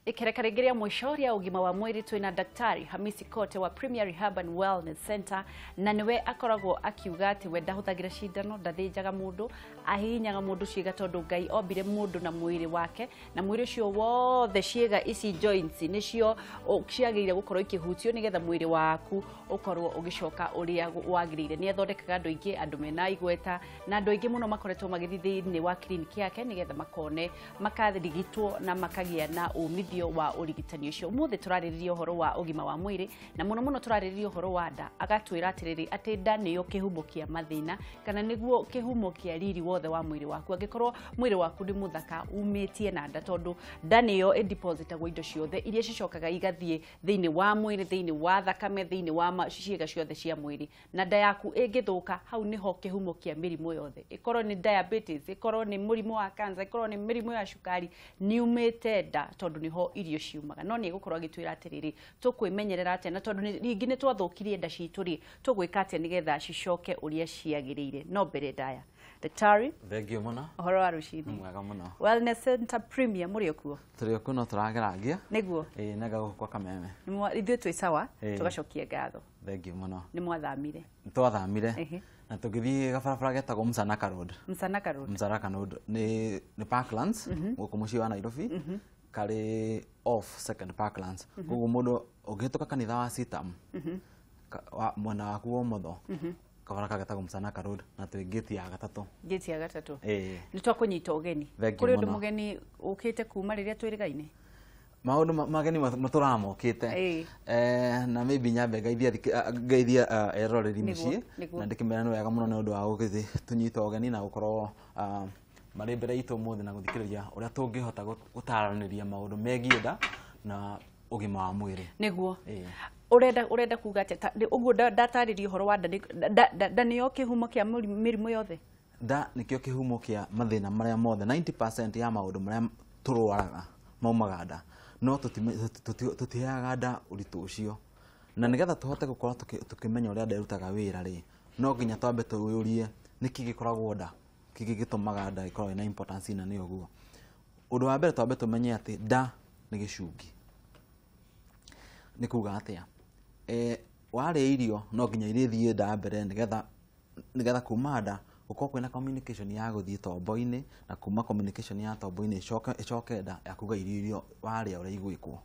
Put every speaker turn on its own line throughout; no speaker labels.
Ikereka rĩngĩ rĩa mũico rĩa ũgima wa mwĩrĩ, twĩna Daktari Hamisi Kote wa Premier Rehab and Wellness Center, na nĩwe akoragwo akiuga atĩ we ndahũthagĩra cindano, ndathĩnjaga mũndũ, ahihinyaga mũndũ ciĩga, tondũ Ngai ombire mũndũ na mwĩrĩ wake, na mwĩrĩ ũcio wothe ciĩga ici, joints, nĩcio ciagĩrĩire gũkorwo ikĩhutio nĩgetha mwĩrĩ waku ũkorwo ũgĩcoka ũrĩa wagĩrĩire. Nĩ athondekaga andũ aingĩ, andũ mena igweta na andũ aingĩ mũno makoretwo magĩthiĩ thĩinĩ wa kiriniki yake nĩgetha makone, makarigitwo na makagĩa na umithio wa ũrigitani ũcio. Ũmũthĩ tũrarĩrĩria ũhoro wa ũgima wa mwĩrĩ, na mũno mũno tũrarĩrĩria ũhoro wa nda. Agatwĩra atĩrĩrĩ, atĩ nda nĩyo kĩhumo kĩa mathĩna, kana nĩguo kĩhumo kĩa riri wothe wa mwĩrĩ waku. Angĩkorwo mwĩrĩ waku nĩ mũthaka, umĩtie na nda, tondũ nda nĩyo ĩdepositagwo indo ciothe iria cicokaga igathiĩ thĩinĩ wa mwĩrĩ, thĩinĩ wa thakame, thĩinĩ wa ciĩga ciothe cia mwĩrĩ. Na nda yaku ĩngĩthũka, hau nĩho kĩhumo kĩa mĩrimũ yothe, ĩkorwo nĩ diabetes, ĩkorwo nĩ mũrimũ wa cancer, ĩkorwo nĩ mĩrimũ ya cukari, nĩ umĩte nda, tondũ nĩho irio ciumaga. No nĩ egũkorwo agĩtwĩra atĩrĩrĩ, tũkwĩmenyerera atĩa, na tondũ rĩngĩ nĩ twathũkirie nda citũ rĩ, tũgwĩka atĩa nĩgetha cicoke ũrĩa ciagĩrĩire? No mbere ndaya, Daktari.
Thengiũ mũno.
Ũhoro wa rũcinĩ?
Mwega mũno.
Wellness Center Premier, mũrĩ o kuo?
Tũrĩ o kuo, no tũragerangia.
Nĩguo.
Ĩĩ, nanga gũkũ kwa Kameme.
Ithuĩ twĩ sawa.
Ĩĩ.
Tũgacokia ngatho.
Thengiũ mũno.
Nĩ mwathamire?
Twathamire
Ehe.
na tũgĩthiĩ gabarabara getagwo Msanaka Road.
Msanaka Road.
Msanaka Road nĩ Parklands gũkũ mũciĩ wa Nairobi, karĩ off Second Parklands. Koguo mũndũ ũngĩhĩtũka kanitha wa Sitam, mwena waku wa ũmotho, kabara kagetagwo Msanaka Road, na twĩ gate ya gatatũ.
Gate ya gatatũ.
Ĩĩ.
Nĩ twakũnyita ũgeni.
Thengiũ
Kũrĩ ũndũ
mũno.
mũgeni ũkĩte kuma rĩrĩa twĩrĩgaine?
Maũndũ mageni matũraga mokĩte. Na maybe nyambe ngeithie ngeithie eroreri mũciĩ na ndĩkĩmera nĩ wega mũno nĩ ũndũ wa gũgĩthiĩ tũnyita ũgeni na gũkorwo marĩ mbere itũ ũmũthĩ na gũthikĩrĩria ũrĩa tũngĩhota gũtaranĩria maũndũ megiĩ nda na ũgima wa mwĩrĩ.
Nĩguo.
Ĩĩ.
Ũrenda kuga atĩa? Ũguo ndatarĩria ũhoro wa nda, nda nĩyo kĩhumo kĩa mĩrimũ yothe?
Nda nĩkĩo kĩhumo kĩa mathĩna marĩa mothe. 90% ya maũndũ marĩa tũrwaraga maumaga nda, no tũtiheaga nda ũritũ ũcio. Na nĩgetha tũhote gũkorwo tũkĩmenya ũrĩa nda ĩrutaga wĩra rĩ, no nginya twambe twĩyũrie nĩkĩ gĩkoragwo nda, kĩngĩ gĩtũmaga nda ĩkorwo ĩna importance nene ũguo. Ũndũ wa mbere, twambe tũmenye atĩ nda nĩ gĩcungi. Nĩ kuga atĩa? Warĩa irio, no nginya irio ithiĩ nda mbere, nĩgetha kuma nda gũkorwo kwĩna communication ya gũthiĩ tombo-inĩ, na kuma communication ya tombo-inĩ ĩcoke nda ya kuga irio iria warĩa ũrĩa igwĩkwo.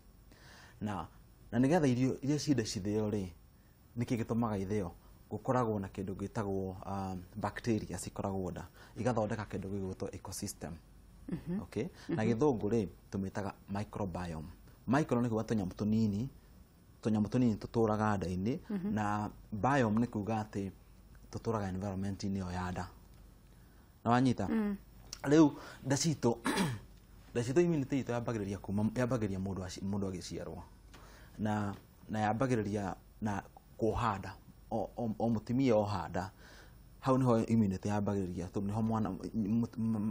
Na nĩgetha irio iria ciĩ nda cithĩo rĩ, nĩkĩ gĩtũmaga ithĩo? Gũkoragwo na kĩndũ gĩtagwo bacteria cikoragwo nda, igathondeka kĩndũ gĩgwĩtwo ecosystem, okay? Na gĩthũngũ rĩ, tũmĩtaga microbiome. Micro nĩ kuga tũnyamũ tũnini, tũnyamũ tũnini tũtũraga nda-inĩ, na biome nĩ kuga atĩ tũtũraga environment-inĩ ĩyo ya nda. Na wanyita rĩu, nda citũ, immunity itũ yambagĩrĩria kuma, yambagĩrĩria mũndũ agĩciarwo, na yambagĩrĩria na kuoha nda. O mũtumia oha nda, hau niho immunity yambagĩrĩria, tondũ niho mwana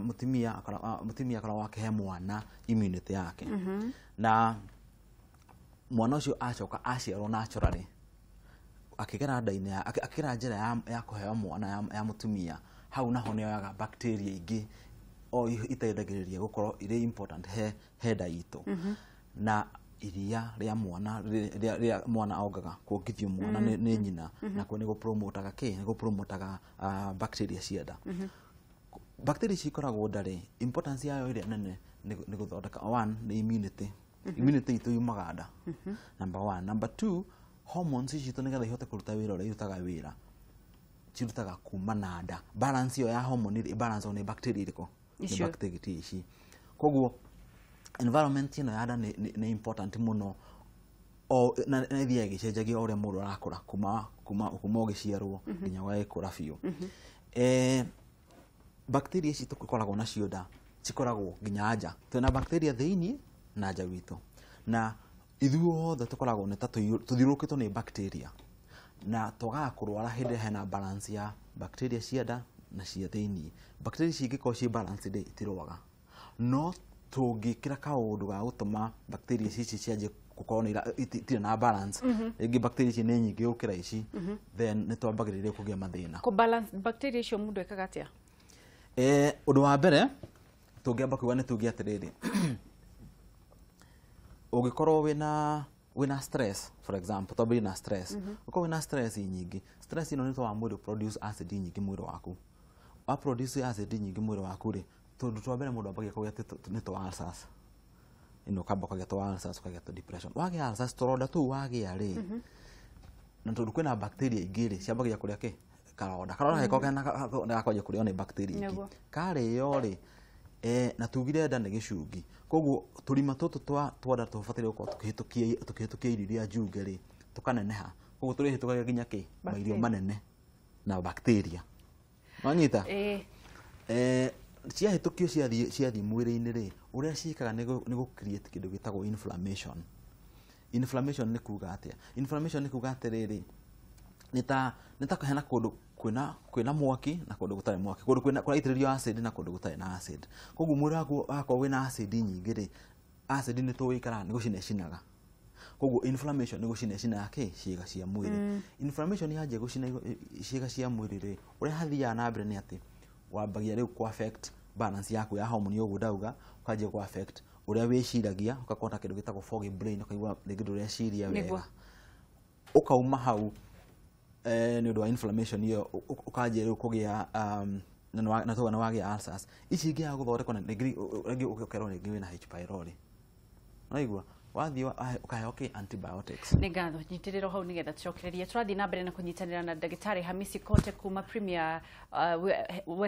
mũtumia akoragwo akĩhe mwana immunity yake. Na mwana ũcio acoka aciarwo naturally, akĩgera nda-inĩ akĩgera njĩra ya kũheo mwana ya mũtumia, hau naho nĩ oyaga bacteria ingĩ o iteithagĩrĩria gũkorwo irĩ important he nda itũ. Na iria rĩa mwana rĩrĩa mwana ongaga, kuongithio mwana nĩ nyina, nakuo nĩ gũpromotaga kĩ? Nĩ gũpromotaga bacteria cia nda. Bacteria ici ikoragwo nda rĩ, importance yayo ĩrĩa nene nĩ gũthondeka, one, nĩ immunity. Immunity itũ yumaga nda, number one. Number two, hormones ici citũ, nĩgetha ihote kũruta wĩra ũrĩa irutaga wĩra, cirutaga kuma na nda. Balance ĩyo ya hormone rĩ, balance nĩ bacteria irĩkũ? Nĩ
Icio.
bacteria ici. Koguo environment ĩno ya nda nĩ important mũno, o na ĩthiaga ĩgĩcenjagia o ũrĩa mũndũ arakũra, kuma ũgĩciarwo nginya ũgagĩkũra biũ. Bacteria ici tũkoragwo nacio nda cikoragwo nginya nja. Twĩna bacteria thĩiniĩ na nja witũ, na ithuothe tũkoragwo nĩ ta tũthiũrũrũkĩtwo nĩ bacteria, na twagaga kũrwara hĩndĩ ĩrĩa hena balance ya bacteria cia nda na cia thĩiniĩ. Bacteria ici ingĩkorwo ciĩ balanced rĩ, itirwaga. No tũngĩkĩra kaũndũ ga gũtũma bacteria ici cianjie gũkorwo nĩ itirĩ na balance, rĩngĩ bacteria ici nĩ nyingĩ gũkĩra ici, then nĩ twambagĩrĩria kũgĩa mathĩna.
Kũ balance bacteria icio mũndũ ekaga atĩa?
Ũndũ wa mbere tũngĩamba kuga nĩ tuge atĩrĩrĩ, Ũngĩkorwo wĩna stress, for example, twambĩrĩrie na stress. Ũkorwo wĩna stress nyingĩ, stress ĩno nĩ tũmaga mwĩrĩ produce acid nyingĩ mwĩrĩ waku. Wa produce acid nyingĩ mwĩrĩ waku rĩ, tũndũ twa mbere mũndũ ambagia kũgĩa nĩ twa ulcers. Ĩno ũkamba ũkagĩa twa ulcers, ũkagĩa twa depression. Wagĩa ulcers, tũronda tũu wagĩa rĩ, na tondũ kwĩna bacteria ingĩ rĩ, ciambagia kũrĩa kĩ? Karonda. Karonda gagĩkorwo kena nĩ gakwanjia kũrĩo nĩ bacteria ingĩ. Karĩo rĩ, na tugire nda nĩ gĩcungi, koguo tũrima tũtũ twa nda tũbataire gũkorwo tũkĩhĩtũkia irio iria njunge rĩ, tũkaneneha, koguo tũrĩhĩtũkagia nginya kĩ? Mairio manene na bacteria. Wanyita?
Ĩĩ.
Ciahĩtũkio ciathiĩ mwĩrĩ-inĩ rĩ, ũrĩa ciĩkaga nĩ gũ create kĩndũ gĩtagwo inflammation. Inflammation nĩ kuga atĩa? Inflammation nĩ kuga atĩrĩrĩ, nĩ ta hena kũndũ kwĩna mwaki na kũndũ gũtarĩ mwaki, kũndũ kwĩna kũraitĩrĩrio acid na kũndũ gũtarĩ na acid. Koguo mwĩrĩ waku wakorwo wĩna acid nyingĩ rĩ, acid nĩ tũĩ ĩikaraga nĩ gũcina ĩcinaga, koguo inflammation nĩ gũcina ĩcinaga kĩ? Ciĩga cia mwĩrĩ. Inflammation yanjia gũcina ciĩga cia mwĩrĩ rĩ, ũrĩa hathiaga na mbere nĩ atĩ wambagia rĩu ku affect balance yaku ya hormone, ũguo ndauga, ũkanjia ku affect ũrĩa wĩciragia, ũgakorwo na kĩndũ gĩtagwo foggy brain, ũkaigua rĩngĩ ndũreciria wega. Ũkauma hau, nĩ ũndũ wa inflammation ĩyo, ũkanjia rĩu kũgĩa na tuga nĩ wagĩa ulcers ici ingĩaga gũthondekwo, na rĩngĩ ũkerwo rĩngĩ wĩna H pylori, waigua wathiĩ ũkaheo kĩ? Antibiotics.
Nĩ ngatho, nyitĩrĩrwo hau nĩgetha tũcokererie. Tũrathiĩ na mbere na kũnyitanĩra na ndagĩtarĩ Hamisi Kote kuma Premier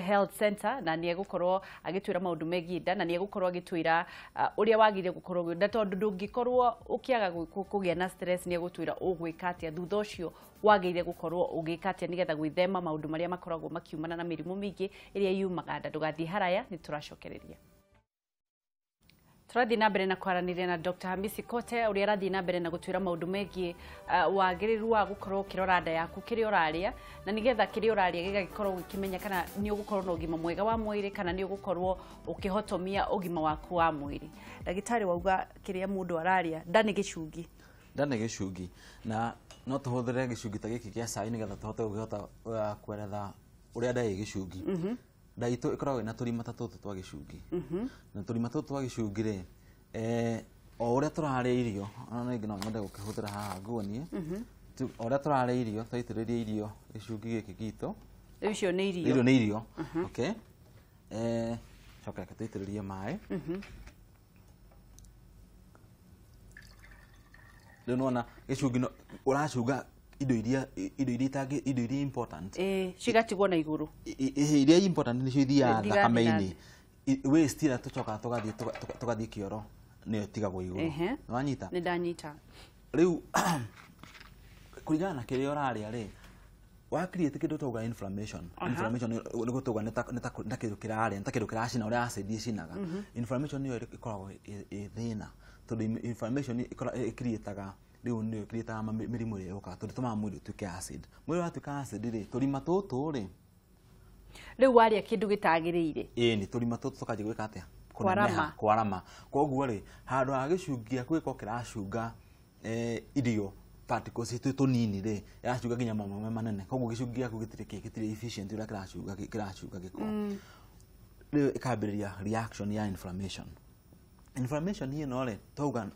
Health Center, na nĩ egũkorwo agĩtwĩra maũndũ megiĩ nda, na nĩ egũkorwo agĩtwĩra ũrĩa wagĩrĩire gũkorwo na tondũ ndũngĩkorwo ũkĩaga kũgĩa na stress, nĩ egũtwĩra ũgwĩka atĩa thutha ũcio, wagĩrĩire gũkorwo ũgĩka atĩa nĩgetha gwĩthema maũndũ marĩa makoragwo makiumana na mĩrimũ mĩingĩ ĩrĩa yumaga nda. Ndũgathiĩ haraya, nĩ tũracokereria. Tũrathiĩ na mbere na kwaranĩria na Dr. Hamisi Kote, ũrĩa arathiĩ na mbere na gũtwĩra maũndũ megiĩ wagĩrĩru wa gũkorwo ũkĩrora nda yaku, kĩrĩa ũrarĩa, na nĩgetha kĩrĩa ũrarĩa gĩgagĩkorwo gĩkĩmenya kana nĩ ũgũkorwo na ũgima mwega wa mwĩrĩ kana nĩ ũgũkorwo ũkĩhotomia ũgima waku wa mwĩrĩ. Ndagĩtarĩ, wauga kĩrĩa mũndũ ararĩa, nda nĩ gĩcungi.
Nda nĩ gĩcungi, na no tũhũthĩre gĩcungi ta gĩkĩ kĩa cai nĩgetha tũhote gũkĩhota kweretha ũrĩa nda ĩ gĩcungi. Nda itũ ĩkoragwo ĩna tũrima ta tũtũ twa gĩcungi, na tũrima tũtũ twa gĩcungi rĩ, o ũrĩa tũrarĩa irio, ona rĩngĩ no nyende gũkĩhũthĩra haha nguonie. O ũrĩa tũrarĩa irio, twaitĩrĩria irio gĩcungi gĩkĩ gitũ.
Rĩu icio nĩ irio.
Irio nĩ irio. Okay, coka reke tũitĩrĩrie maĩ. Rĩu nĩwona gĩcungi ũracunga indo iria itangĩ, indo iria important.
Ĩĩ, cigatigwo na igũrũ.
Iria important nĩcio ithiaga
Ithigaga
thakame-inĩ. Waste ĩrĩa tũcokaga tũgathiĩ kĩoro nĩyo ĩtigagwo igũrũ. Nĩwanyita?
Nĩ ndanyita.
Rĩu kũringana na kĩrĩa ũrarĩa rĩ, wa create kĩndũ twauga inflammation. Inflammation nĩ gũtauga nĩ ta kĩndũ kĩrarĩa, nĩ ta kĩndũ kĩracina, ũrĩa acid ĩcinaga. Inflammation nĩyo ĩkoragwo ĩ thĩna, tondũ inflammation ĩcreataga, rĩu nĩyo ĩcreataga mĩrimũ ĩrĩa yũkaga, tondũ ĩtũmaga mwĩrĩ ũtuĩke acid. Mwĩrĩ watuĩka acid rĩ, tũrima tũtũ rĩ,
Rĩu warĩa kĩndũ gĩtagĩrĩire,
ĩĩ, nĩ tũrima tũtũ tũkanjia gwĩka atĩa?
Kwarama.
Kũneneha, kwarama. Koguo rĩ, handũ ha gĩcungi gĩaku gĩkorwo kĩracunga irio particles twĩ tũnini rĩ, ĩracunga nginya mamwe manene, koguo gĩcungi gĩaku gĩtirĩ kĩ gĩtirĩ efficient ũrĩa kĩracunga gĩko. Rĩu ĩkambĩrĩria reaction ya inflammation. Inflammation ĩno rĩ, twauga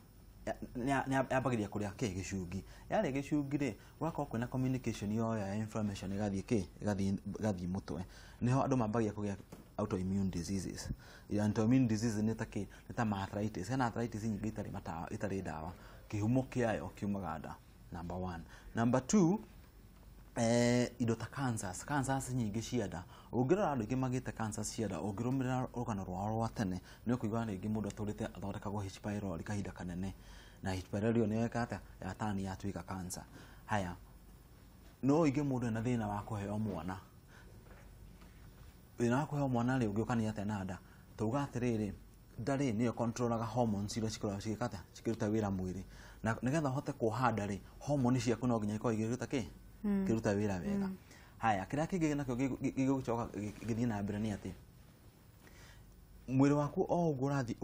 yambagĩrĩria kũrĩa kĩ? Gĩcungi. Yarĩa gĩcungi rĩ, gũgakorwo kwĩna communication yoya ya inflammation ĩgathiĩ kĩ? Ĩgathiĩ mũtwe. Nĩho andũ mambagia kũgĩa autoimmune diseases. Autoimmune diseases nĩ ta kĩ? Nĩ ta arthritis. Hena arthritis nyingĩ itarĩ matawa, itarĩ ndawa, kĩhumo kĩayo kiumaga nda, number one. Number two, indo ta cancers. Cancers nyingĩ cia nda, ũngĩrora andũ aingĩ magĩte cancers cia nda, ũngĩrũmĩrĩra rũgano rwao rwa tene, nĩ ũkũigua rĩngĩ mũndũ atũrĩte athondekagwo H pylori kahinda kanene, na H pylori ĩyo nĩyo ĩka atĩa? Yatani yatuĩka cancer. Haya, no ũige mũndũ ena thĩna wa kũheo mwana. Thĩna wa kũheo mwana rĩ, ũngĩũka nĩ atĩa na nda? Tauga atĩrĩrĩ, nda rĩ, nĩyo controlaga hormones iria cikoragwo cigĩka atĩa? Cikĩruta wĩra mwĩrĩ. Na nĩgetha ũhote kuoha nda rĩ, hormone ciaku no nginya ikorwo igĩruta kĩ? Ikĩruta wĩra wega. Haya, kĩrĩa kĩngĩ nakĩo gĩgũcoka gĩthiĩ na mbere nĩ atĩ mwĩrĩ waku o ũguo ũrathiĩ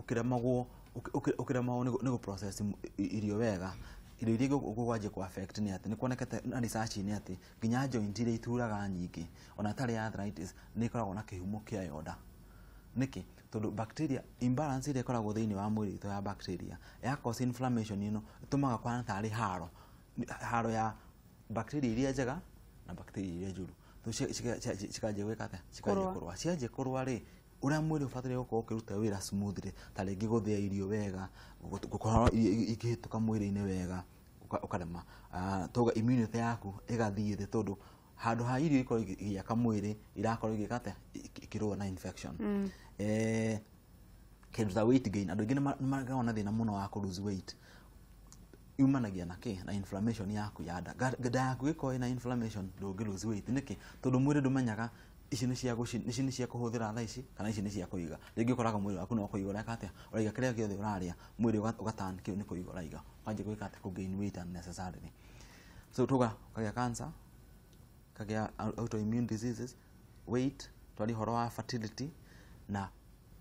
ũkĩremagwo nĩ gũ process irio wega, irio iria igũkwanjia kũ affect nĩ atĩ nĩ kuonekete na research nĩ atĩ nginya joint iria ituraga nyingĩ, ona itarĩ arthritis, nĩ ikoragwo na kĩhumo kĩayo nda. Nĩkĩ? Tondũ bacteria imbalance ĩrĩa ĩkoragwo thĩinĩ wa mwĩrĩ witũ ya bacteria ya cause inflammation ĩno ĩtũmaga kũhana tarĩ haro haro ya bacteria iria njega na bacteria iria njũru. Cikanjia gwĩka atĩa? Cikanjia kũrũa. Cianjia kũrũa rĩ, ũrĩa mwĩrĩ ũbataire gũkorwo ũkĩruta wĩra smoothly, ta rĩngĩ gũthĩa irio wega, gũkorwo irio ikĩhĩtũka mwĩrĩ-inĩ wega, ũkarema. Tauga immunity yaku ĩgathiĩ thĩ tondũ handũ ha irio ikorwo igĩaka mwĩrĩ irakorwo igĩka atĩa? Ikĩrũa na infection. Kĩndũ ta weight gain, andũ aingĩ nĩ makoragwo na thĩna mũno wa kũ lose weight. Yumanagia na kĩ? Na inflammation yaku ya nda. Nda yaku ĩkorwo ĩna inflammation ndũngĩ lose weight. Nĩkĩ? Tondũ mwĩrĩ ndũmenyaga ici nĩ cia ici nĩ cia kũhũthĩra thaa ici kana ici nĩ cia kũiga. Rĩngĩ ũkoraga mwĩrĩ waku no kũiga ũreka atĩa? Ũraiga kĩrĩa gĩothe ũrarĩa, mwĩrĩ ũgaturn kĩu nĩ kũiga ũraiga. Ũkanjia gwĩka atĩa? Kũ gain weight unnecessarily. So tuga ũkagĩa cancer, kagĩa autoimmune diseases, weight, twaria ũhoro wa fertility na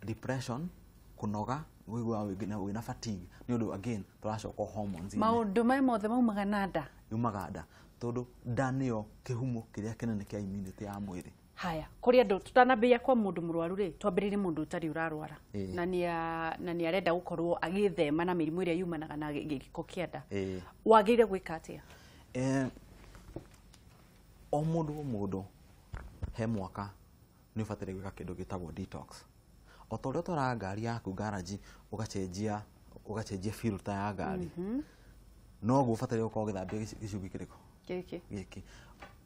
depression, kũnoga, kũigua wĩna fatigue nĩ ũndũ again tũracoka hormones.
Maũndũ maya mothe maumaga na nda.
Yumaga nda tondũ nda nĩyo kĩhumo kĩrĩa kĩnene kĩa immunity ya mwĩrĩ.
Haya, kũrĩ andũ tũtanambĩrĩria kwa mũndũ mũrwaru rĩ, twambĩrĩrie mũndũ ũtarĩ ũrarwara na nĩ arenda gũkorwo agĩthema na mĩrimũ ĩrĩa yumanaga na gĩko kĩa nda. Wagĩrĩire gwĩka atĩa?
O mũndũ o mũndũ he mwaka nĩ ũbataire gwĩka kĩndũ gĩtagwo detox. O ta ũrĩa ũtwaraga ngari yaku garage ũgacenjia filter ya ngari, noguo ũbataire gũkorwo ũgĩthambia gĩcungi kĩrĩkũ?
Gĩkĩ.
Gĩkĩ.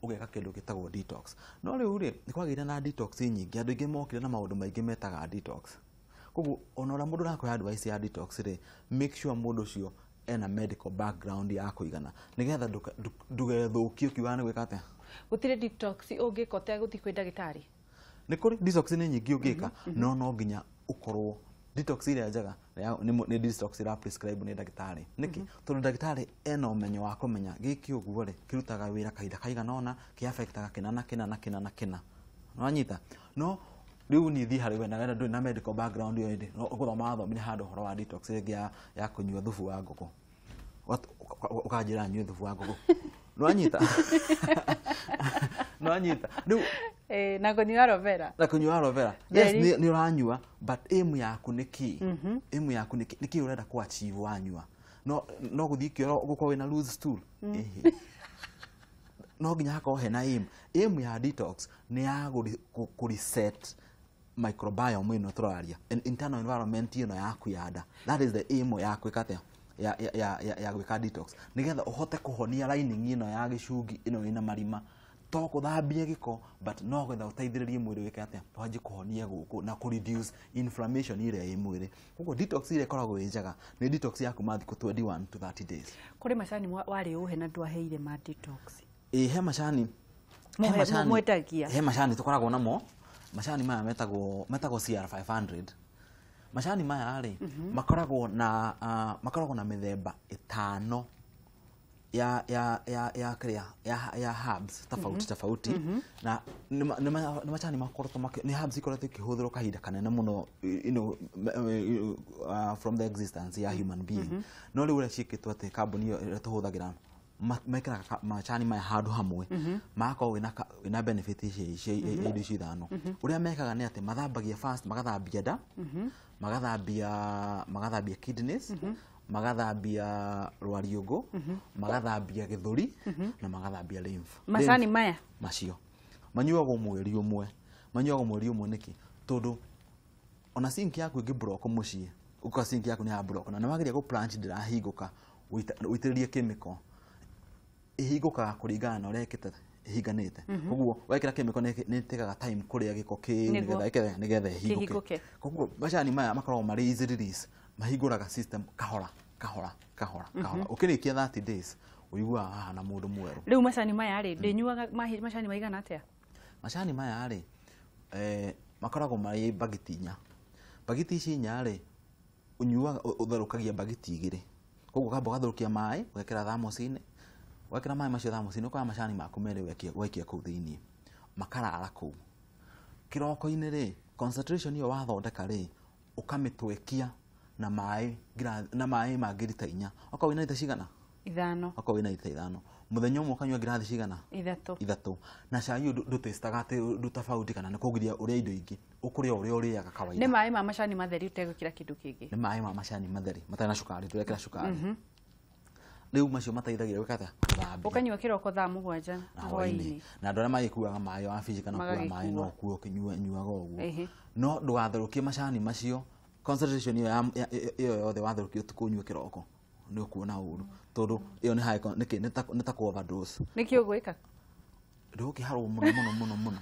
Ũgeka kĩndũ gĩtagwo detox. No rĩu rĩ, nĩ kwagĩire na detox nyingĩ, andũ aingĩ mokire na maũndũ maingĩ metaga detox. Koguo ona ũrĩa mũndũ ũrakũhe advice ya detox rĩ, make sure mũndũ ũcio ena medical background ya kũigana nĩgetha ndũgethũkie ũkiuga nĩ gwĩka atĩa.
Gũtirĩ detox ũngĩka ũtegũthiĩ kwĩ ndagĩtarĩ?
Nĩ kũrĩ detox nĩ nyingĩ ũngĩka, no nginya ũkorwo detox ĩrĩa njega nĩ detox ĩra prescribe nĩ ndagĩtarĩ. Nĩkĩ? Tondũ ndagĩtarĩ ena ũmenyo wa kũmenya gĩkĩ ũguo rĩ, kĩrutaga wĩra kahinda kaigana ũna, kĩ affectaga kĩna na kĩna na kĩna na kĩna. Nĩwanyita? No rĩu niĩ thiĩ harĩ we na ndũrĩ na medical background ĩyo ĩndĩ, no gũthoma wathomire handũ ũhoro wa detox ĩngĩ ya kũnyua thubu wa ngũkũ. Ũkanjĩra nyue thubu wa ngũkũ. Nĩwanyita? Nĩwanyita? Rĩu
na kũnyua aloe vera.
Na kũnyua aloe vera. Yes, nĩ ũranyua, but aim yaku nĩ kĩ? Aim yaku nĩ kĩ? Nĩ kĩ ũrenda kũ achieve wanyua? No gũthiĩ kĩoro gũkorwo wĩna loose stool. No nginya hakorwo hena aim. Aim ya detox nĩ ya kũ reset microbiome ĩno tũraria, internal environment ĩno yaku ya nda. That is the aim ya gwĩka atĩa? Ya gwĩka detox nĩgetha ũhote kũhonia lining ĩno ya gĩcungi ĩno ĩna marima. To kũthambia gĩko, but no getha ũteithĩrĩrie mwĩrĩ wĩke atĩa? Wanjie kũhonia gũkũ na kũ reduce inflammation ĩrĩa ĩ mwĩrĩ. Koguo detox ĩrĩa ĩkoragwo ĩ njega nĩ detox ya kuma thikũ 21 to 30 days.
Kũrĩ macani warĩ ũhe na ndwaheire ma detox?
Ĩ, he macani.
Mwendagia?
He macani tũkoragwo namo. Macani maya metagwo CR500. Macani maya rĩ, makoragwo na mĩthemba ĩtano ya ya ya ya kĩrĩa ya herbs tofauti tofauti, na nĩ macani makoretwo nĩ herbs ikoretwo ikĩhũthĩrwo kahinda kanene mũno, you know, from the existence ya human being. No rĩu ũrĩa ciĩkĩtwo atĩ kambuni ĩyo ĩrĩa tũhũthagĩra mekĩraga macani maya handũ hamwe, magakorwo wĩna benefit ici indo ici ithano. Ũrĩa mekaga nĩ atĩ mathambagia first, magathambia nda, magathambia kidneys, magathambia rwariũngũ, magathambia gĩthũri, na magathambia lymph.
Macani maya
macio manyuagwo mweri ũmwe. Manyuagwo mweri ũmwe nĩkĩ? Tondũ ona sink yaku ĩngĩ block mũciĩ, ũka sink yaku nĩ ya block na nĩwagĩrĩire gũ plunge ndĩrahingũka, ũitĩrĩrie chemical ĩhingũkaga kũringana na ũrĩa ĩkĩte ĩhinganĩte. Koguo wekĩra chemical nĩ ĩtekaga time kũrĩa gĩko kĩu nĩgetha ĩhingũke. Koguo macani maya makoragwo marĩ easy release, mahingũraga system kahora kahora kahora kahora. Ũkĩrĩkia 30 days ũiguaga haha na mũndũ mwerũ.
Rĩu macani maya rĩ, ndĩnyuaga macani maigana atĩa?
Macani maya rĩ, makoragwo marĩ bagiti inya. Bagiti ici inya rĩ, ũnyuaga ũtherũkagia bagiti igĩrĩ. Koguo ũkamba ũgatherũkia maĩ, ũgekĩra thamosi-inĩ. Wekĩra maĩ macio thamosi-inĩ, ũkoya macani maku merĩ waikia kũu thĩiniĩ, makarara kũu. Kĩroko-inĩ rĩ, concentration ĩyo wathondeka rĩ, ũkamĩtwekia na maĩ na maĩ mangĩ rita inya. Okorwo wĩna rita cigana?
Ithano.
Okorwo wĩna rita ithano. Muthenya ũmwe ũkanyua ngirathi cigana?
Ithatũ.
Na cai ũyũ ndũtĩstaga atĩ ndũtabauti kana nĩ kũgiria ũrĩa indo ingĩ, ũkũrĩa ũrĩa ũrĩaga kawaida.
Nĩ maĩ ma macani matheri ũtegwĩkĩra kĩndũ kĩngĩ.
Nĩ maĩ ma macani matheri matarĩ na cukari, ndũrekĩra cukari. Rĩu macio mateithagia gwĩka atĩa? Gũthambia.
Ũkanyua kĩroko thaa 7
na hwaĩ-inĩ. Na andũ arĩa magĩkuaga maĩ wabici kana kuua maĩ no ũkue ũkĩnyuaga ũguo. No ndũgatherũkie macani macio, concentration ĩyo yothe watherũkia ũtukũ ũnyue kĩroko nĩ ũkuona ũru, tondũ ĩyo nĩ high, nĩ ta kũ overdose.
Nĩkĩ ũgwĩka?
Ndũgũkĩharwo mũno mũno mũno mũno.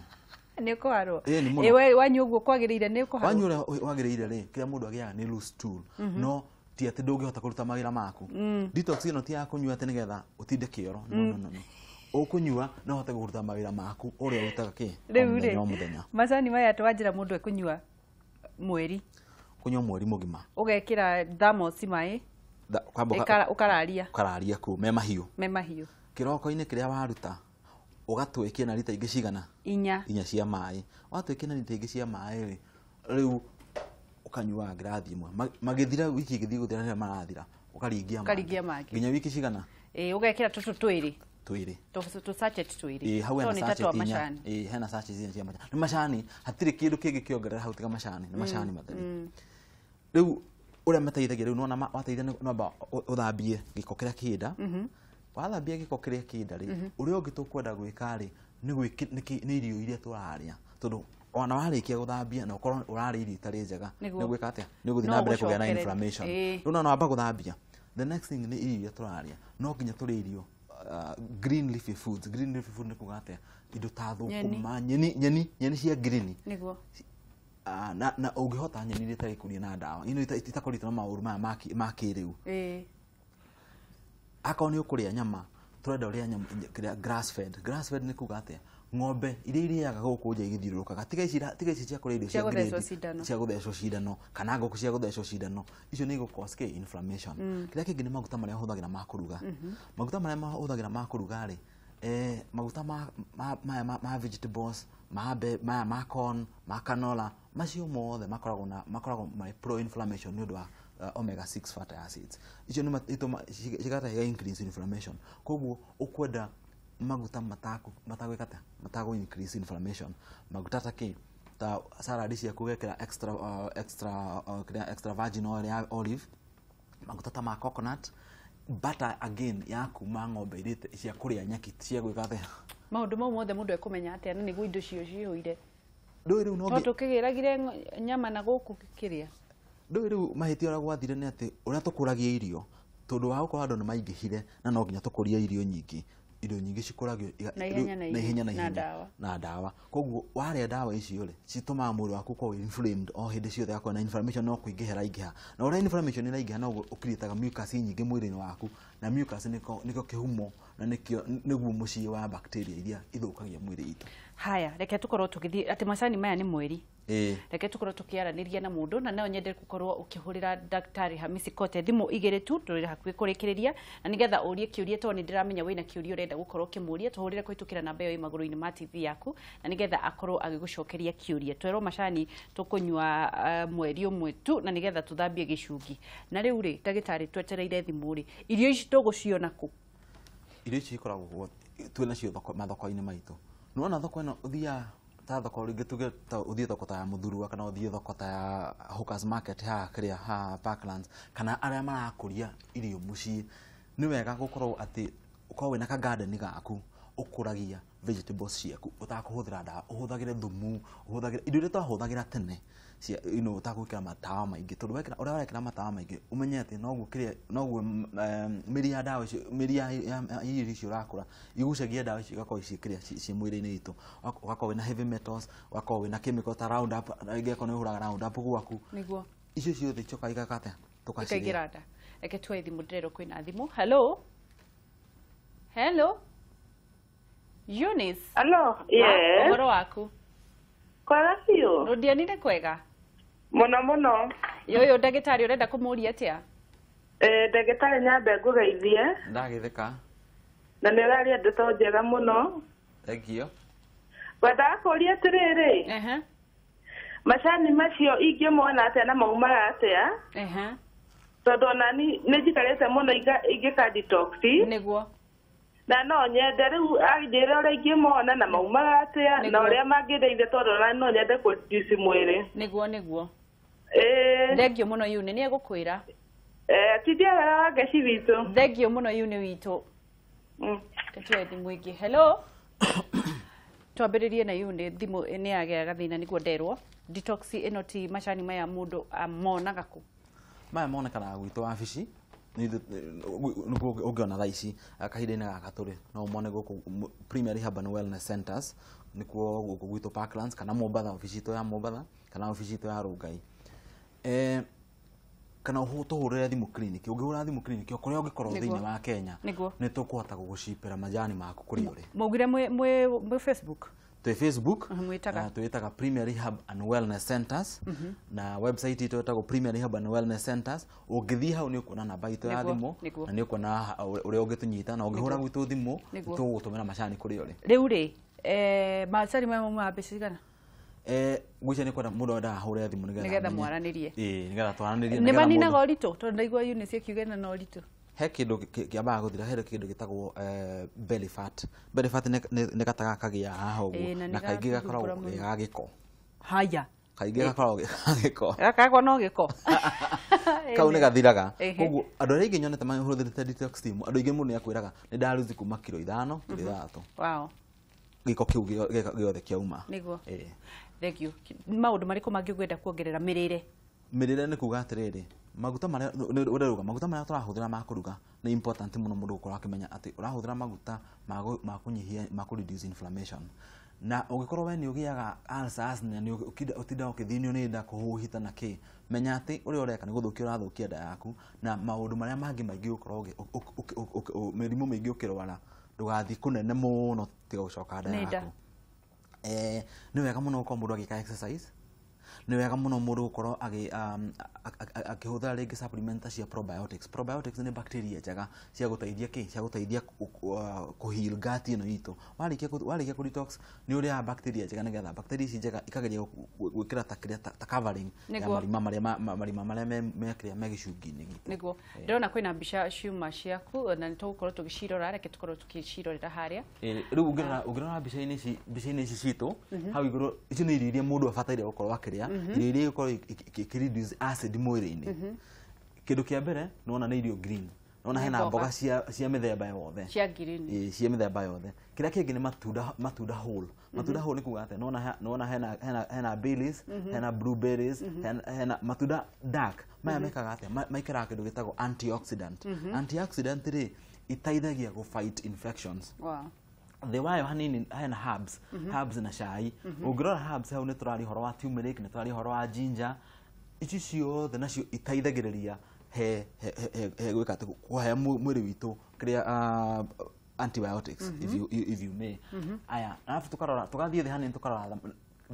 Nĩ ũkũharwo? Ĩ wanyua ũguo kwagĩrĩire nĩ ũkũharwo?
Wanyua ũrĩa wagĩrĩire rĩ, kĩrĩa mũndũ agĩaga nĩ loose stool. No ti atĩ ndũngĩhota kũruta mawĩra maku. Detox ĩno ti ya kũnyua atĩ nĩgetha ũtinde kĩoro. No, no, no. Ũkũnyua no ũhote kũruta mawĩra maku ũrĩa ũrutaga kĩ?
Rĩu rĩ, macani maya twanjĩra mũndũ ekũnyua mweri.
Kũnyua mweri mũgima.
Ũgekĩra thermos maĩ. Ũkararia.
Ũkararia kũu me mahiũ.
Me mahiũ.
Kĩroko-inĩ kĩrĩa waruta ũgatwekia na rita ingĩ cigana?
Inya.
Inya cia maĩ. Watwekia na rita ingĩ cia maĩ rĩ, rĩu ũkanyua ngirathi ĩmwe. Magĩthira wiki ĩgĩthiĩ gũthira rĩrĩa marathira, ũkaringia mangĩ.
Ũkaringia mangĩ.
Nginya wiki cigana?
Ĩ ũgekĩra tũtũ twĩrĩ.
Twĩrĩ.
Tũ sachet twĩrĩ.
Ĩ hau hena sachet inya. Ĩ hena sachet inya cia macani. Nĩ macani, hatirĩ kĩndũ kĩngĩ kĩongerera hau tiga macani, nĩ macani matheri. Rĩu ũrĩa mateithagia rĩu nĩwona wateithia nĩ wamba ũthambie gĩko kĩrĩa kĩ nda. Wathambia gĩko kĩrĩa kĩ nda rĩ, ũrĩa ũngĩ tũkwenda gwĩka rĩ, nĩ irio iria tũrarĩa. Tondũ ona warĩkia gũthambia na ũkorwo ũrarĩa irio itarĩ njega, nĩ ũgwĩka atĩa? Nĩ ũgũthiĩ na mbere kũgĩa na inflammation. Rĩu no wamba gũthambia. The next thing nĩ irio iria tũrarĩa. No nginya tũrĩe irio green leafy foods. Green leafy food nĩ kuga atĩa? Indo ta thũkũma, nyeni cia green.
Nĩguo.
Na ũngĩhota nyeni iria itarĩ kũria na ndawa, ino itakoretwo na maũru maya ma kĩrĩu. Akorwo nĩ ũkũrĩa nyama, tũrenda ũrĩa nyama grass fed. Grass fed nĩ kuga atĩa? Ng'ombe iria irĩaga gũkũ nja igĩthiũrũrũkaga, tiga ici cia kũrĩa irio cia grade, cia gũthecwo cindano, kana ngũkũ cia gũthecwo cindano, icio nĩ igũ cause inflammation. Kĩrĩa kĩngĩ nĩ maguta marĩa ũhũthagĩra ma kũruga. Maguta marĩa ũhũthagĩra ma kũruga rĩ, maguta maya ma vegetables, maya ma corn, ma canola, macio mothe makoragwo marĩ pro inflammation nĩ ũndũ wa omega 6 fatty acids. Icio nĩ cigata increase inflammation. Koguo ũkwenda maguta matagwĩka atĩa? Matagũ increase inflammation. Maguta ta kĩ? Ta salad ciaku ũgekĩra extra virgin oil ya olive, maguta ta ma coconut, butter again ya kuma ng'ombe iria cia kũrĩa nyeki cia gwĩka atĩa?
Maũndũ mau mothe mũndũ ekũmenya atĩa na nĩguo indo cio cihũire?
Ndũĩ rĩu no
no tũkĩgĩragire nyama na gũkũ kĩrĩa.
Ndũĩ rĩu mahĩtia ũrĩa gwathire nĩ atĩ ũrĩa tũkũragia irio, tondũ wa gũkorwo andũ nĩ maingĩhire na no nginya tũkũrie irio nyingĩ. Irio nyingĩ cikũragio
na ihenya na
ndawa. Koguo warĩa ndawa icio rĩ, citũmaga mwĩrĩ waku ũkorwo inflamed o hĩndĩ ciothe, gakorwo na inflammation no kũingĩha ĩraingĩha. Na ũrĩa inflammation ĩraingĩha noguo ũkirĩtaga mucus nyingĩ mwĩrĩ-inĩ waku, na mucus nĩkĩo kĩhumo na nĩkĩo nĩguo mũciĩ wa bacteria iria ithũkagia mwĩrĩ itũ.
Haya, reke tũkorwo tũgĩthiĩ atĩ macani maya nĩ mweri. Reke tũkorwo tũkĩaranĩria na mũndũ, na no nyende gũkorwo ũkĩhũrĩra Daktari Hamisi Kote thimũ igĩrĩ tu, tũrĩ hakuhĩ kũrĩkĩrĩria, na nĩgetha ũrie kĩũria tondũ nĩ ndĩramenya wĩna kĩũria ũrenda gũkorwo ũkĩmũria, tũhũrĩre kũhĩtũkĩra namba ĩyo ĩ magũrũ-inĩ ma TV yaku, na nĩgetha akorwo agĩgũcokeria kĩũria. Twerwo macani tũkũnyua mweri ũmwe tu, na nĩgetha tũthambie gĩcungi. Na rĩu rĩ, ndagĩtarĩ, twetereire thimũ rĩ, irio ici tũgũciona kũ?
Irio ici ikoragwo twĩ nacio mathoko-inĩ maitũ. Nĩwona thoko ĩno ũthiaga ta thoko rĩngĩ tuge ta ũthiĩ thoko ta ya Mũthurua, kana ũthiĩ thoko ta ya Hawkers Market haha kĩrĩa haha Parklands, kana arĩa marakũria irio mũciĩ, nĩ wega gũkorwo atĩ ũkorwo wĩna ka garden gaku ũkũragia vegetables ciaku ũtakũhũthĩra ndawa, ũhũthagĩre thumu, ũhũthagĩre indo iria twahũthagĩra tene cia ũtagwĩkĩra matawa maingĩ, tondũ ũrĩa ũrekĩra matawa maingĩ ũmenye atĩ noguo kĩrĩa noguo mĩri ya ndawa icio, mĩri ya irio icio ũrakũra igucagia ndawa icio igakorwo ciĩ kĩrĩa ciĩ mwĩrĩ-inĩ witũ. Ũgakorwo wĩna heavy metals, ũgakorwo wĩna chemical ta Roundup, rĩngĩ akorwo nĩ ũhũraga Roundup gwaku.
Nĩguo.
Icio ciothe icokaga igeka atĩa? Tũgacirĩa.
Ikaingĩra nda. Reke tuoe thimũ, ndĩrerwo kwĩna thimũ. Hello? Hello? Eunice.
Hello. Yes.
Ũhoro waku?
Kwega biũ.
Rũndianire kwega?
Mũno mũno.
Yoyo ndagĩtarĩ ũrenda kũmũria atĩa?
Ndagĩtarĩ nyambe ngũgeithie.
Ndagĩtheka.
Na nĩ ũraria ndeto njega mũno.
Thank you.
Ngwendaga kũũria atĩrĩrĩ. Macani macio ingĩmona atĩa na maumaga atĩa? Tondũ ona nĩ njikarĩte mũno ingĩka detox.
Nĩguo.
Na no nyende rĩu anjĩre ũrĩa ingĩmona na maumaga atĩa na ũrĩa mangĩndeithia tondũ ona no nyende kũreduce mwĩrĩ.
Nĩguo nĩguo.
Ĩĩ.
Thengio mũno Yuni, nĩ egũkwĩra.
Tindia wega wa ngeci witũ.
Thengio mũno Yuni witũ. Tuoe thimũ ĩngĩ. Hello. Twambĩrĩrie na Yuni, thimũ nĩ yagĩa gathĩna nĩguo nderwo. Detox ĩno ti macani maya mũndũ amonaga kũ?
Maya monekanaga gwitũ wabici nĩkuo ũngĩona thaa ici kahinda-inĩ gaka tũrĩ no ũmone gũkũ Premier Rehab and Wellness Centers nĩkuo gũkũ gwitũ Parklands kana Mombatha, obici itũ ya Mombatha kana obici itũ ya Rongai. Kana tũhũrĩre thimũ clinic, ũngĩhũra thimũ clinic o kũrĩa ũngĩkorwo thĩinĩ wa Kenya nĩ tũkũhota gũgũcipĩra majani maku kũrĩa ũrĩ.
Maugire mwĩ Facebook?
Twĩ Facebook,
Mwĩtaga?
Twĩtaga Premier Rehab and Wellness Centers na website itũ ĩtagwo Premier Rehab and Wellness Centers. Ũngĩthiĩ hau nĩ ũkuona namba itũ ya thimũ na nĩ ũkuona ũrĩa ũngĩtũnyita na ũngĩhũra gwitũ thimũ tũgũgũtũmĩra macani kũrĩa ũrĩ.
Rĩu rĩ, macani maya maumaga mbeca cigana?
Ngwĩciria nĩ kwenda mũndũ endaga ahũre thimũ
nĩgetha mwaranĩrie.
Ĩĩ, nĩgetha twaranĩrie.
Nĩ maninaga ũritũ? Tondũ ndaigua Eunice akiuga ena na ũritũ.
He kĩndũ kĩambaga gũthira, he kĩndũ gĩtagwo belly fat. Belly fat nĩ gataga kagĩa haha ũguo na kaingĩ gakoragwo ge ga gĩko.
Haya.
Kaingĩ gakoragwo ge ga gĩko.
Gakagwo no gĩko.
Kau nĩ gathiraga. Koguo andũ arĩa aingĩ nyonete mahũthĩrĩte detox team, andũ aingĩ mũno nĩ akwĩraga nĩ ndaruthi kuma kiro 5 kiro 6.
Wow.
Gĩko kĩu gĩothe kĩauma.
Nĩguo. Thank you. Maũndũ marĩkũ mangĩ ũngĩenda kuongerera mĩrĩre?
Mĩrĩre nĩ kuga atĩrĩrĩ, maguta marĩa ũrerũga, maguta marĩa tũrahũthĩra ma kũruga nĩ important mũno mũndũ gũkorwo akĩmenya atĩ ũrahũthĩra maguta ma kũnyihia, ma kũ reduce inflammation. Na ũngĩkorwo we nĩ ũgĩaga ulcers na nĩ ũtindaga ũkĩthĩnio nĩ nda kũhuhita na kĩ, menya atĩ ũrĩa ũreka nĩ gũthũkia ũrathũkia nda yaku na maũndũ marĩa mangĩ maingĩ ũgũkorwo mĩrimũ mĩingĩ ũkĩrwara ndũgathiĩ kũnene mũno tiga gũcoka nda yaku. Nĩ wega mũno gũkorwo mũndũ agĩka exercise. Nĩ wega mũno mũndũ gũkorwo akĩhũthĩra rĩngĩ supplement cia probiotics. Probiotics nĩ bacteria njega cia gũteithia kĩ? Cia gũteithia kũ heal gut ĩno itũ. Warĩkia kũ detox nĩ ũrĩaga bacteria njega nĩgetha bacteria ici njega ikageria gwĩkĩra ta kĩrĩa ta covering ya marima marĩa me kĩrĩa me gĩcungi-inĩ gitũ.
Nĩguo. Ndĩrona kwĩna mbica ciuma ciaku na nĩ tũgũkorwo tũgĩcirora, reke tũkorwo tũgĩcirorera harĩa.
Rĩu ũngĩrora mbica-inĩ ici citũ hau igũrũ, ici nĩ irio iria mũndũ abataire gũkorwo akĩrĩa, irio iria igũkorwo ikĩ reduce acid mwĩrĩ-inĩ. Kĩndũ kĩa mbere nĩwona nĩ irio green, nĩwona hena mboga cia mĩthemba yothe.
Cia green.
Ĩĩ, cia mĩthemba yothe. Kĩrĩa kĩngĩ nĩ matunda whole. Matunda whole nĩ kuga atĩa? Nĩwona hena berries, hena blueberries, hena matunda dark. Maya mekaga atĩa? Maikaraga kĩndũ gĩtagwo antioxidant. Antioxidant rĩ iteithagia gũ fight infections.
Wow.
Thĩ wayo hanini hena herbs, herbs na cai. Ũngĩrora herbs hau nĩ tũraria ũhoro wa turmeric, nĩ tũraria ũhoro wa ginger. Ici ciothe nacio iteithagĩrĩria he gwĩka atĩ kũhe mwĩrĩ witũ kĩrĩa antibiotics if you may. Aya, arabu tũkarora tũgathiĩ thĩ hanini tũkarora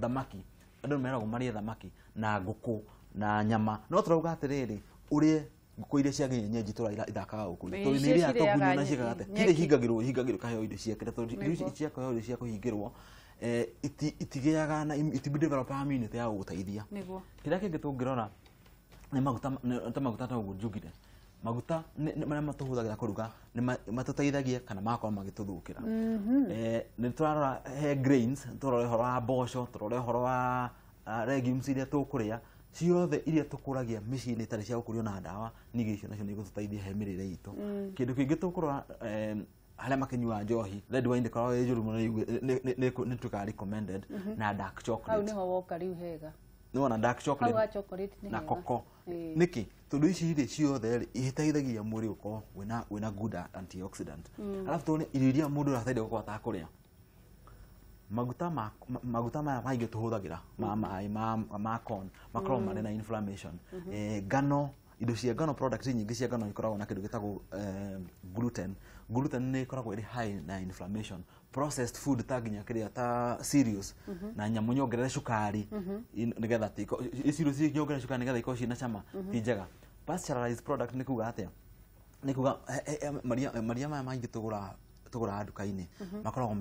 thamaki. Andũ nĩ meragwo marĩe thamaki na ngũkũ na nyama. No tũrauga atĩrĩrĩ, ũrĩe ngũkũ iria cia kienyeji tũraira ithakaga gũkũ. Tondũ nĩ iria tũgunyũ na ciĩkaga atĩa? Tirĩ hingagĩrwo ikaheo irio cia kĩrĩa, tondũ irio ici cia kũheo irio cia kũhingĩrwo itigĩaga na itidevelopaga immunity ya gũgũteithia. Kĩrĩa kĩngĩ tũngĩrora nĩ maguta, ta maguta ta ũguo njugire. Maguta marĩa matũhũthagĩra kũruga nĩ matũteithagia kana magakorwo magĩtũthũkĩra. Nĩ tũrarora he grains, tũrore ũhoro wa mboco, tũrore ũhoro wa legumes iria tũkũrĩa, ciothe iria tũkũragia mĩciĩ-inĩ itarĩ cia gũkũrio na ndawa, ningĩ icio nacio nĩ igũtũteithia he mĩrĩre itũ. Kĩndũ kĩngĩ tũkũrora harĩa makĩnyuaga njohi, red wine ndĩkoragwo ĩ njũru mũno, nĩ ĩtuĩkaga recommended na dark chocolate.
Hau nĩho woka rĩu hega.
Nĩwona dark chocolate na cocoa. Nĩkĩ? Tondũ ici rĩ ciothe rĩ iteithagia mwĩrĩ gũkorwo wĩna good antioxidant. Arabu tuone irio iria mũndũ arabataire gũkorwo atakũrĩa. Maguta maya maingĩ tũhũthagĩra ma maĩ ma corn makoragwo marĩ na inflammation. Ngano, indo cia ngano, products nyingĩ cia ngano ikoragwo na kĩndũ gĩtagwo gluten. Gluten nĩ ĩkoragwo ĩrĩ high na inflammation. Processed food ta nginya kĩrĩa ta cereals na nyamũ nyongerere cukari nĩgetha cereals nyongerere cukari nĩgetha ikorwo ciĩna cama ti njega. Pasteurized product nĩ kuga atĩa? Nĩ kuga maria maya maingĩ tũgũraga tũgũraga nduka-inĩ makoragwo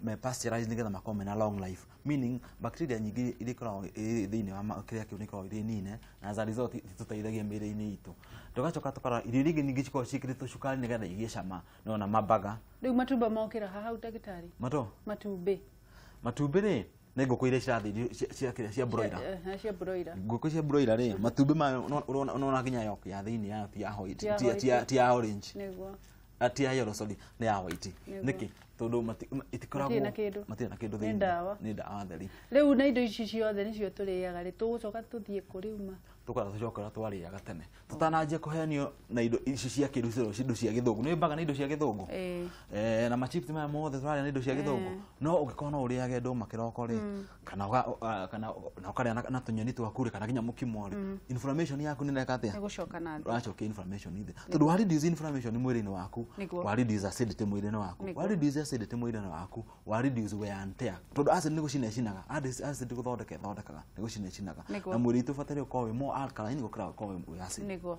me pasteurized nĩgetha makorwo mena long life, meaning bacteria nyingĩ iria ikoragwo thĩinĩ wa kĩrĩa kĩu nĩ ikoragwo irĩ nine, na as a result ititũteithagia mĩĩrĩ-inĩ itũ. Tũgacoka tũkarora irio iria ingĩ nyingĩ cikoragwo ciĩkĩrĩtwo cukari nĩgetha igĩe cama, nĩwona mabaga.
Rĩu matumba mokĩra haha hau ndagĩtarĩ? Matumbĩ.
Matumbĩ rĩ, nĩ ngũkũ iria cirathĩnjwo cia kĩrĩa cia broiler.
Cia broiler.
Ngũkũ cia broiler rĩ, matumbĩ mayo ũrona nginya yolk ya thĩinĩ yayo ti ya white, ti ya orange.
Nĩguo.
Ti ya yellow, sorry, nĩ ya white. Nĩkĩ? Tondũ itikoragwo
matirĩ na kĩndũ.
Matirĩ na kĩndũ thĩinĩ.
Nĩ ndawa.
Nĩ ndawa theri.
Rĩu na indo ici ciothe nĩcio tũrĩaga rĩ, tũgũcoka tũthiĩ kũ rĩu ma?
Tũkwenda tũcoke ũrĩa twarĩaga tene. Tũtananjia kũhenio na indo ici cia kĩrĩu, indo cia gĩthũngũ. Nĩ mbaga na indo cia gĩthũngũ. Na machips maya mothe tũrarĩa nĩ indo cia gĩthũngũ. No ũngĩkorwo no ũrĩage ndũma kĩroko rĩ, kana kana ũkarĩa na tũnyeni twaku rĩ, kana nginya mũkimo rĩ, inflammation yaku nĩ ĩreka atĩa?
Nĩ gũcoka na thĩ.
Ũracokia inflammation thĩ. Tondũ wa reduce inflammation mwĩrĩ-inĩ waku, wa reduce acidity mwĩrĩ-inĩ waku, wa reduce acidity mwĩrĩ-inĩ waku, wa reduce wear and tear. Tondũ acid nĩ gũcina ĩcinaga, acid gũthondeka ĩthondekaga, nĩ gũcina ĩcinaga. Na mwĩrĩ witũ ũbataire ũkorwo wĩ more alkaline gũkĩra gũkorwo wĩ acid.
Nĩguo.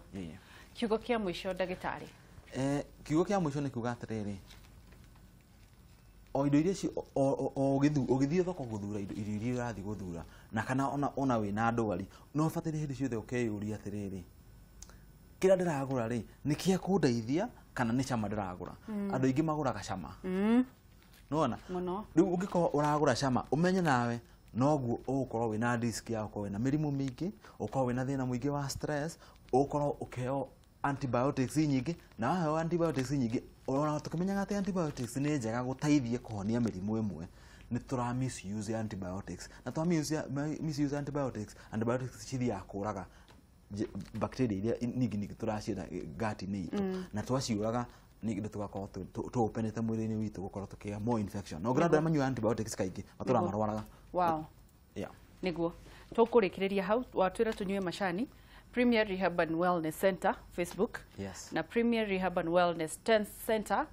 Kiugo kĩa mũico ndagĩtarĩ?
Kiugo kĩa mũico nĩ kuga atĩrĩrĩ, o indo iria ũgĩthiĩ thoko gũthura indo irio iria ũrathiĩ gũthura, na kana ona wĩna ndwari, no ũbataire hĩndĩ ciothe ũkeyũria atĩrĩrĩ, kĩrĩa ndĩragũra rĩ, nĩ kĩa kũndeithia kana nĩ cama ndĩragũra? Andũ aingĩ magũraga cama. Nĩwona? Rĩu ũngĩkorwo ũragũra cama, ũmenye nawe noguo ũgũkorwo wĩna risk ya gũkorwo wĩna mĩrimũ mĩingĩ, ũkorwo wĩna thĩna mũingĩ wa stress, ũkorwo ũkĩheo antibiotics nyingĩ, na waheo antibiotics nyingĩ, ona tũkĩmenyaga atĩ antibiotics nĩ njega gũteithia kũhonia mĩrimũ ĩmwe, nĩ tũra misuse antibiotics. Na twa misuse antibiotics, antibiotics cithiaga kũraga bacteria iria nyingĩ nyingĩ tũracienda gut-inĩ itũ, na twaciũraga ningĩ tũgakorwo tũopenete mwĩrĩ-inĩ witũ gũkorwo tũkĩgĩa more infection. Na ũngĩra andũ arĩa manyuaga antibiotics kaingĩ matũraga marwaraga.
Wow.
Yeah.
Nĩguo. Tũkũrĩkĩrĩria hau, watwĩra tũnyue macani. Premier Rehab and Wellness Center Facebook.
Yes.
Na Premier Rehab and Wellness Center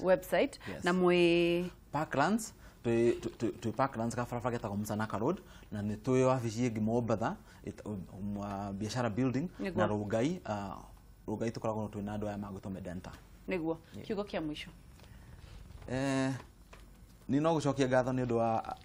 website.
Yes.
Na mwĩ
Parklands, twĩ Parklands ka barabara getagwo Msanaka Road, na nĩ twĩ wabici ĩngĩ Mombatha, biashara building, na Rongai, Rongai tũkoragwo twĩna andũ aya magwĩtwo Medenta.
Nĩguo. Kiugo kĩa mũico?
Nĩ no gũcokia ngatho nĩ ũndũ wa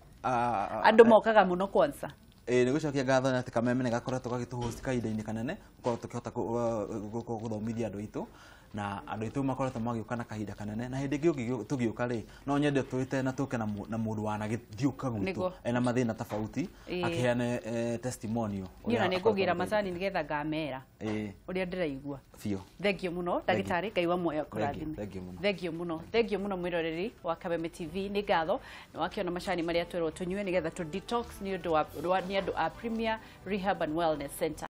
andũ mokaga mũno kwanza.
Nĩ gũcokia ngatho nĩ atĩ Kameme nĩ gakoretwo gagĩtũhost kahinda-inĩ kanene, gũkorwo tũkĩhota gũthomithia andũ aitũ, na andũ aitũ makoretwo magĩũka na kahinda kanene, na hĩndĩ ĩngĩ tũgĩũka rĩ, no nyende twĩte na tũke na mũndũ wanagĩthiũka gwitũ ena mathĩna tofauti, akĩheane testimonial.
Niĩ ona nĩ ngũgĩra macani nĩgetha ngamera ũrĩa ndĩraigua.
Biũ.
Thengiũ mũno ndagĩtarĩ, Ngai wa muoyo akũrathime.
Thengiũ mũno.
Thengiũ mũno. Thengiũ mũno mwĩroreri wa Kameme TV, nĩ ngatho nĩ wakĩona macani marĩa twerwo tũnyue nĩgetha tũ detox nĩ ũndũ wa nĩ andũ a Premier Rehab and Wellness Center.